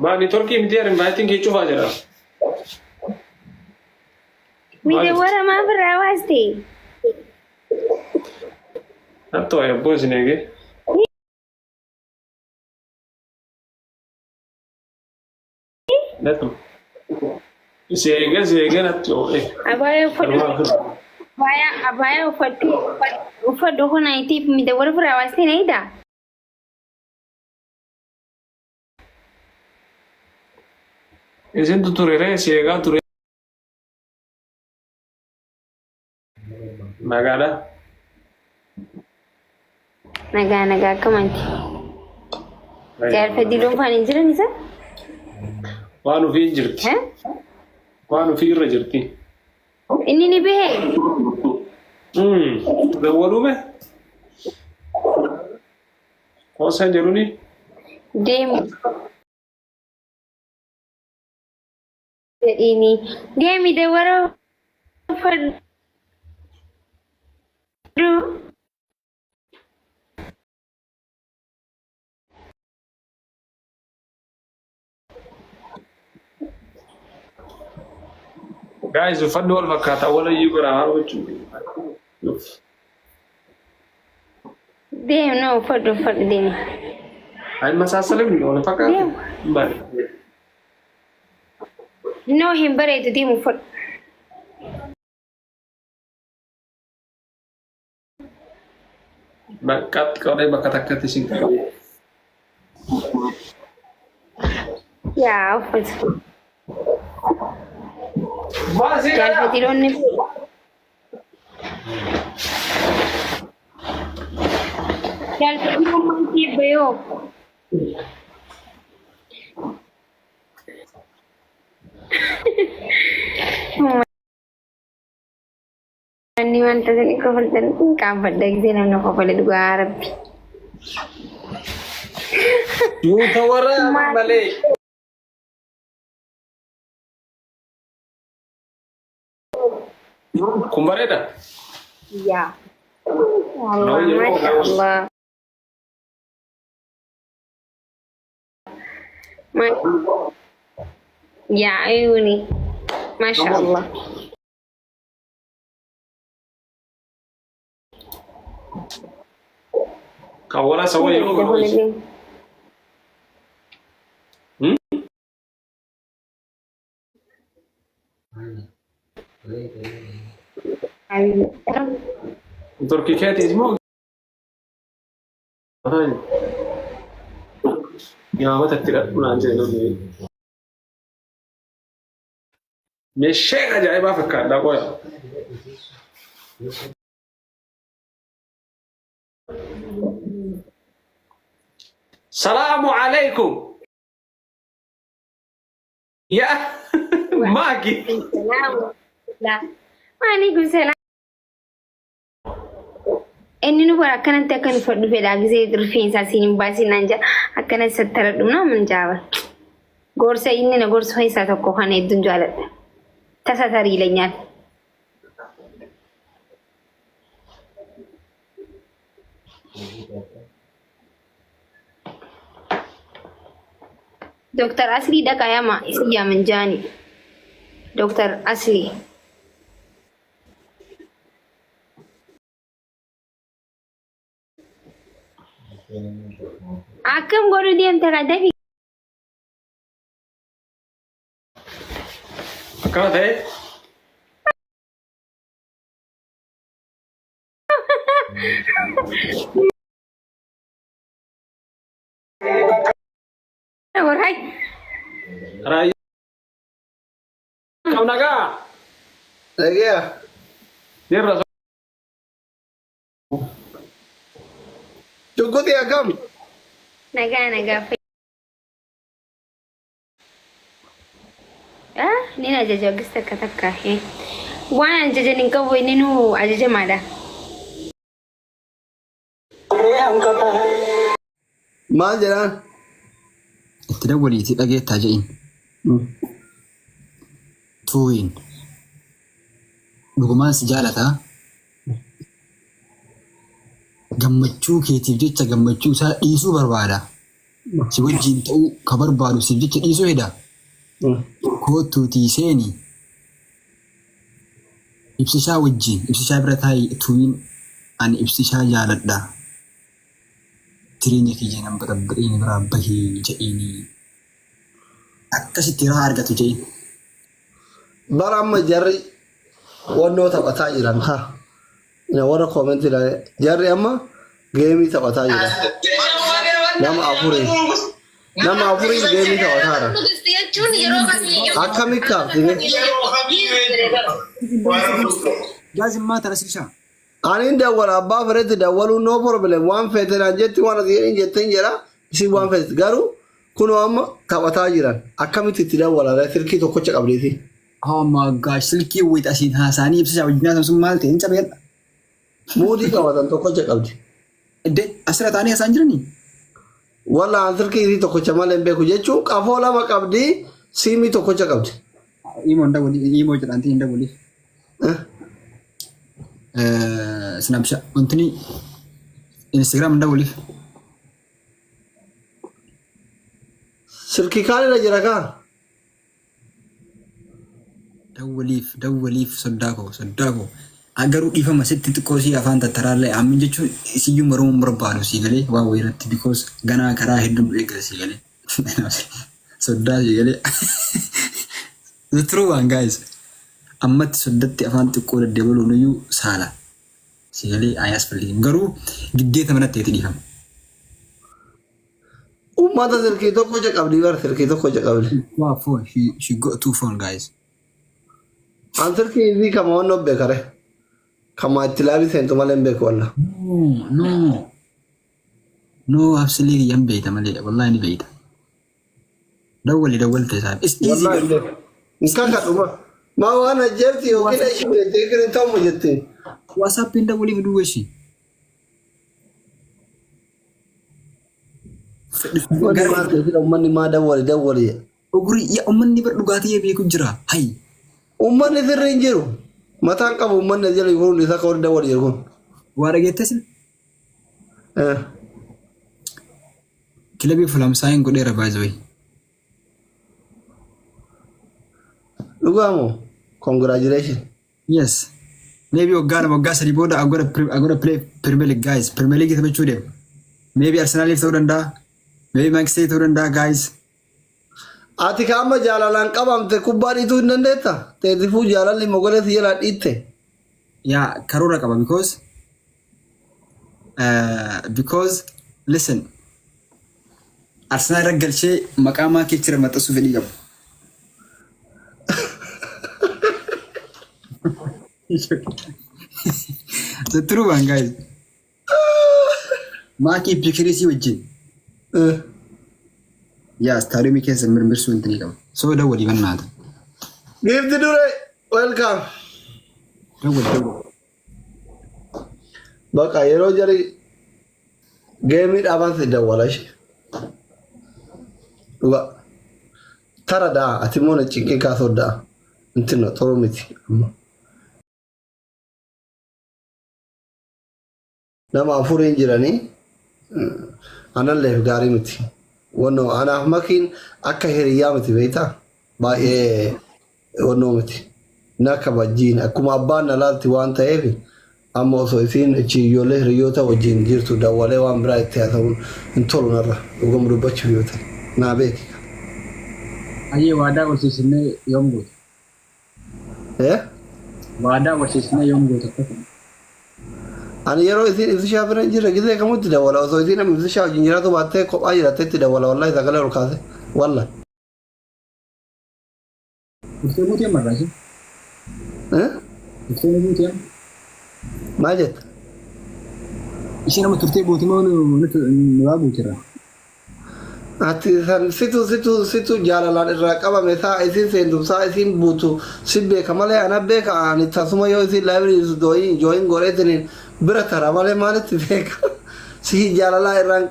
Maa niitworkii miti inviting kee cufaa jedha. Mite wara maaf irraa waaste? Hattu wayi abboo isin eegee. Nattu. Si eegee si eegee natti oo'e. Abaayaa uffadhu. Abaayaa abaayaa uffadhu uffadhu kun ayitiif mite wara irraa waaste na hidhaa? Isintu ture ree si eegaa ture. Nagaadha. Nagaa nagaa akkamanti. Jaarfa diloon faan hin jiran isa? Waan ofii hin jirti. Eh? Waan ofii irra jirti. Inni ni bahe. Dawwaluume? Qoosaan jedhuni? Deemu. Jedhiini. Deemi dawwara uffadhu. Guys, uffanni wal fakkaataa wal iyyuu godha maal gochuu? Deemi no uffadhu uffadhu deemi. Ayi masaasalim wal fakkaatu. Deemu. Baay'ee. No hin bareedu deemu uffadhu. Baqqaatti qoree bakka takkatti isin qabee. Yaa uffatu. Maasii kana! Jaalfatiroonni Jaalfatiroon maal bayoo? Wanni wanta isin kofaltan hin qaanfadha gisee namni kofale dhugaa rabbi. Duuta waraana malee. Kun bareeda. Yaa. Allah masha Allah. Yaa ayuuni. Masha Allah. Kan wala sawa yeroo godhu. Turkii keetiis moo? Imaamata itti hidhadhu naan jedhe namni. Meesheen ajaa'ibaa fakkaadha qoya. Salaamu alaikum. Yaa Maaki. Waalaikum salaam. Inni nu bara akkanatti akka nu fadhu fedhaa gisee rifeensaa siin hin baasin naan jedha akkana sattaradhu naa man jaaba. Gorsa inni na gorsu keessaa tokko kan hedduun jaaladha. Tasa tarii lanyaan. Dooktar Aslii dhaqaa yaama isin yaaman jaani. Dooktar Aslii. Akkam godhu deemta kan dafi. Akkana ta'e. Warraay. Raayyaa kam nagaa? Nagaa. Jirra. Shugguxii akkam? Nagaa nagaa. Ah, nin ajaja gis takka takka. Eh. Waan ajajan hin qabu inni nu ajajamaadha. Maal jedhaan? Itti dawwaliitii dhageettaa je'in. Tuuyin. Dhugumaan si jaalataa. Gammachuu keetiif jecha gammachuu isaa dhiisuu barbaada. Si wajjin ta'uu ka barbaadu siif jecha dhiisuu heda. Koottuutii seeni. Ibsishaa wajjin ibsishaa bira taa'i tuyin ani ibsishaa jaaladha. Jireenya kiyya nan baxaxxeen biraa bahii jedhiini. Akkasitti rahaa argatu jedhiin. Bara amma jarri wannoo taphataa jiran haa. Warra comment ilaalee jarri amma game taphataa jiran. Nama afurii. Nama afurii game taphataa jiran. Jechuun yeroo kamiyyuu. Akkami kaaftime? Gaazimmaa tana sishaa. Ani dawwala, abbaa fedhetti dawwaluun no problem. Waan feete naan jetti, waan ati jedhin jetteen jedha, isin waan feete. Garuu kunoo amma taphataa jiran, akkamitti itti dawwala? Silkii tokkocha qabdeeti. Oh my gosh, silkii wayita asiin haasaanii ibsishaa wajjin haasan sun maal ta'e hin cabeedha. Muudii qabatan tokkocha qabdi. Iddee asirra taa'anii haasaan jiranii? Walla an silkii isii tokkocha malee hin beeku jechuun qafoo lama qabdi, siimii tokkocha qabdi. Imo hin dawwali, imo jedhantii hin dawwaliif. Snapchat wantini Instagram hin dawwaliif. Silkii kaan irra jira kaan. Dawwaliif, dawwaliif, soddaa koo, soddaa koo. Garuu dhiifama sitti xiqqoo sii afaan tattaraallee ammin jechuun isiyyuu mormuun barbaadu sii galee waan wayirratti because ganaa karaa hedduu nu eeggata sii galee. Soddaa sii galee. The true one, guys. Ammatti soddatti afaan xiqqoo daddabaluun iyyuu saala. Sii galee ayaas falliin garuu giddeeta manatti eeti dhiifama. Uummata silkii tokkocha qabdi bara, silkii tokkocha qabdi. Wow, phone. She got two phone, guys. An silkii isii kama wannoo beekare. Kama itti laabii seentu malee hin beeku walla. No, no. No, absolutely yan beeyta malee. Wallahi ni beeyta. Dawwali, dawwalte isaan. It's easy. Wallahi hin beeku. Hin kakadhuma. Maa waan ajjeerti yookiin ishii beekte yookiin hin ta'u jetti. WhatsApp hin dawwaliif duwwa ishii. Uummanni maal ta'e, uummanni maa dawwali dawwali. Oguri yaa uummanni bar dhugaatii beeku jira. Hay. Uummanni sirri hin jiru. Mataan qabu uummanni as jala jiru isaa akka warri dawwali jiru kun. Waa dhageettes kilabii Fulamsaayin godheera, by the way. Dhugaamoo? Congratulations. Yes. Maybe waggaa 2, waggaa 3 booda I'm gonna play Premier League, guys. Premier League taphachuu deema. Maybe Arsenaliif ta'uu danda'a. Maybe Manchester ta'uu danda'a, guys. Ati ka amma jaalalaan qabamte kubbaa dhiituu hin dandeetta? Teetifuu jaalalli mogolee si jalaa dhiitte. Yaa, karoora qaba because listen, Arsenal irra galchee maqaa maakii jira maxxansuu fedhii qabu. The true one, guys. Maakii pikirisii wajjin. Yaa, istaadiyoomii keessa mirmirsuu hin qaba. So dawwalii bannaata. Giifti dure, welcome. Dawwali, dawwali. Baqa yeroo jari game dhaaban si dawwala ishee. Dhuga. Tara daa ati immoo na cinqii kaasoo daa. Inti no xuru miti amma. Nama afuriin jiranii analleef gaarii miti. Wannoo anaaf makiin akka hiriyyaa miti beektaa? Baay'ee wannoo miti. Na kabajjiin akkuma abbaan na laalti waan ta'eef amma osoo isiin achi ijoollee hiriyoota wajjin jirtu dawwalee waan biraa itti haasa'uun hin tolu narra, dhugama dubbachuuf yoo ta'e naa beeki. Ayyee, waadaa walsiisnee yoom goota? Eh? Waadaa walsiisnee yoom goota? Ani yeroo isiin ibsishaa bira hin jirre gisee kamutti dawwala. Osoo isiin amma ibsishaa wajjin jiraatu baattee kophaa jiraatte itti dawwala, wallahi, sagalee ol kaase walla. Turtee buutee marraa ishee? Eh? Turtee buutee? Maal jetta? Isheen amma turtee buute moo nu waa buutirra? Ati san situ jaalalaan irraa qabame. Saa isiin seentu, saa isiin buutu si beeka malee ana beeka. Ani tasuma yoo isiin live join join godheetiniin bira tara malee maalitti beeka? Si jaalalaa irraan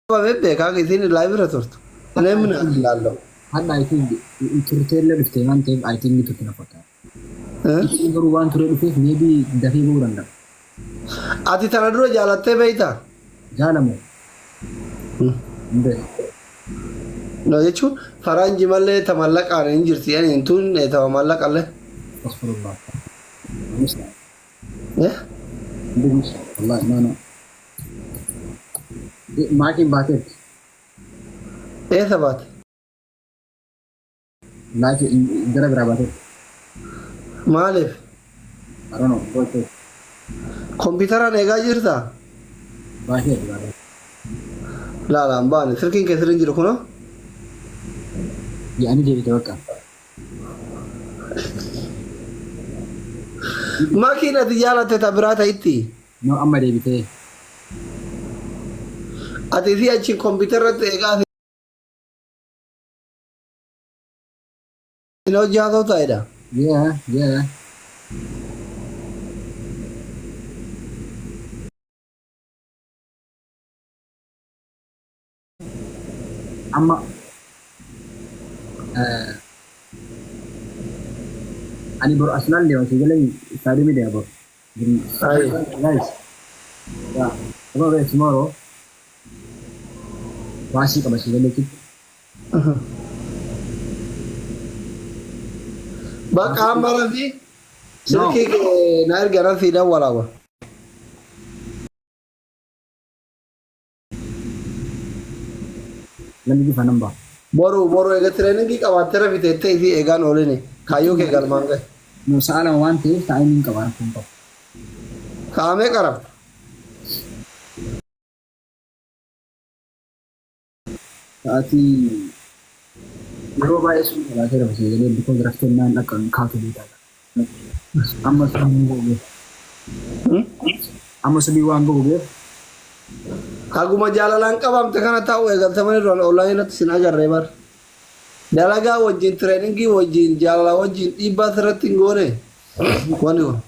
qabame beeka akka isiin live irra turtu. Namni ilaallu. Hadha, I think turtee illee dhuftee waan ta'eef I think turte na fakkaata. Isheen garuu waan turee dhufeef maybe dafee bahuu danda'a. Ati tana dura jaalattee beektaa? Jaalamu. Hin beeku. No jechuun faranji malee ta mallaqaan hin jirti yani tun ta mallaqallee. Astaghfirullah. Eh? Wallahi, no, no. Maatiin baateetti. Eessa baate? Laayif gara biraa baateetti. Maaliif? I don't know. Baateetti. Kompiitaraan eegaa jirtaa? Baateetti baateetti. Laalaan baane silkiin keessa hin jiru kunoo. Yaa'anii deebite bakka. Makiin ati jaalatte ta biraa ta'itti. No, amma deebitee. Ati si achi kompiitarratti eegaa sin hojjaatoo ta'edha. Yeah. Amma ani boru Arsenal deema, si galee istaadiyoomii deema boru. Aye. Guys, yeah, about tomorrow baasii qaba, si galee kitti. Bakka amma rafi silkii kee na erga nan sii dawwalaama. Namni bifa nan ba'a. Boru eega trainingii qabaattee rafite jettee isii eegaan oolini kaayyoo kee galmaan gahe. No, sa'a 2 waan ta'eef timeiin qaba, rakkoon qabu. Kaa'amee qarabta. Sa'aatii yeroo baay'ee sun qabaatee rafa, si galee, because raftee naan akka kaatu beekaa. Amma subii gogeef. Amma subii waan gogeef. Haguma jaalalaan qabamte kana taa'u eegaltamanii duraan onlineii irratti sin agarree bar. Dalagaa wajjin, trainingii wajjin, jaalala wajjin dhiibbaa sirratti hin goone wanni kun.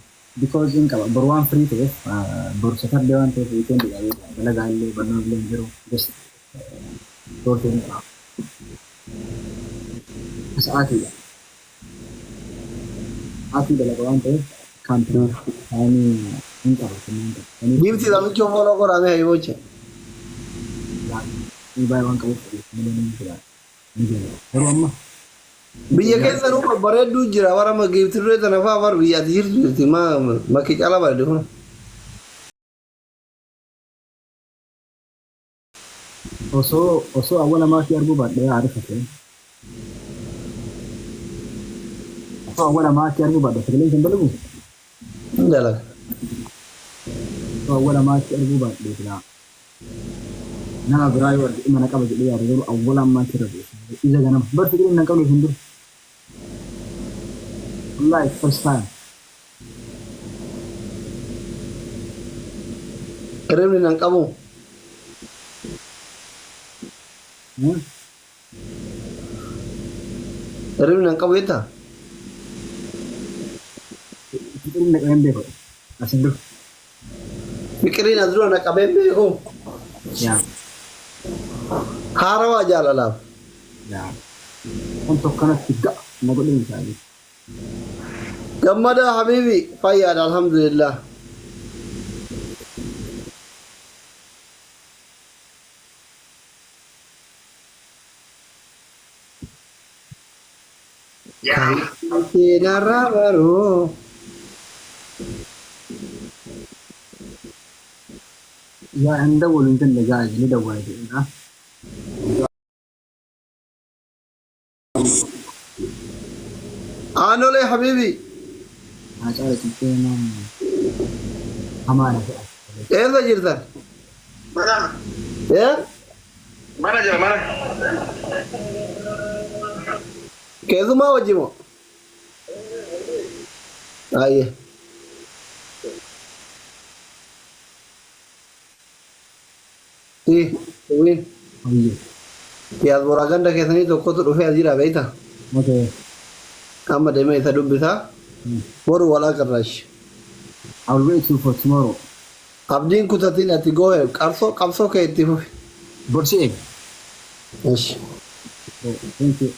Because in qaba boru waan free ta'eef, boru Saturday waan ta'eef, weekend dha beekaa, dalagaa illee barnoota illee hin jiru, just ispoortii ni qaba. Sa'aatiidha. Sa'aatii dalaga waan ta'eef kan timeii hin qaba, hin qaba. Giiftii namicha follow godhamee hayyoche. Ni baay'ee waan qabuuf malee ni jira. Ni jira. Garuu amma Biyya keessa nu babbareedduu jira, warra giiftii duree tana fa'aa bar biyya ati jirtu jirti maa makki caalaa bareedde kun. Osoo awwala maakii arguu baadhee aarifate. Osoo awwala maakii arguu baadhee sagaleen hin dalagu. Hin dalaga. Osoo awwala maakii arguu baadhee silaa nama biraa yoo arge mana qaba jedhee yaada, garuu awwala maakii irra bu'e. Ija ganama. Bar fikirin nan qabne hin duru. Wallahi, first time. Hirribni nan qabu. Hmm? Hirribni nan qabu jettaa? Fikirin na qabeen beeku. Asin duru. Fiqiriin as dura na qabeen beeku. Yaa. Haarawaa jaalalaaf. Yaa. Kun tokkanatti ga'a na godhe misaalii. Gammadaa habiibi, fayyaadha, alhamdulillah. Kan seenarraa baruu. Yaa, hin dawwalu hin jenne gaa'e, ni dawwala jedhudha. Aanolee habiibi. Haa caala ciccee nama hamaa na fe'a. Eessa jirtan? Mana. Eh? Mana jira, mana. Keessumaa wajji moo? Ayyee. Si, wiin. Oyyee. Diyaasbooraa ganda keessanii tokkotu dhufee as jira, beektaa? Okay. Amma deemee isa dubbisaa. Boru wal agarra. I will wait you for tomorrow. Abdiin kutatiin, ati goohe qabsoo qabsoo kee itti fufi. Borsi eega. Eshi. Oh, thank you.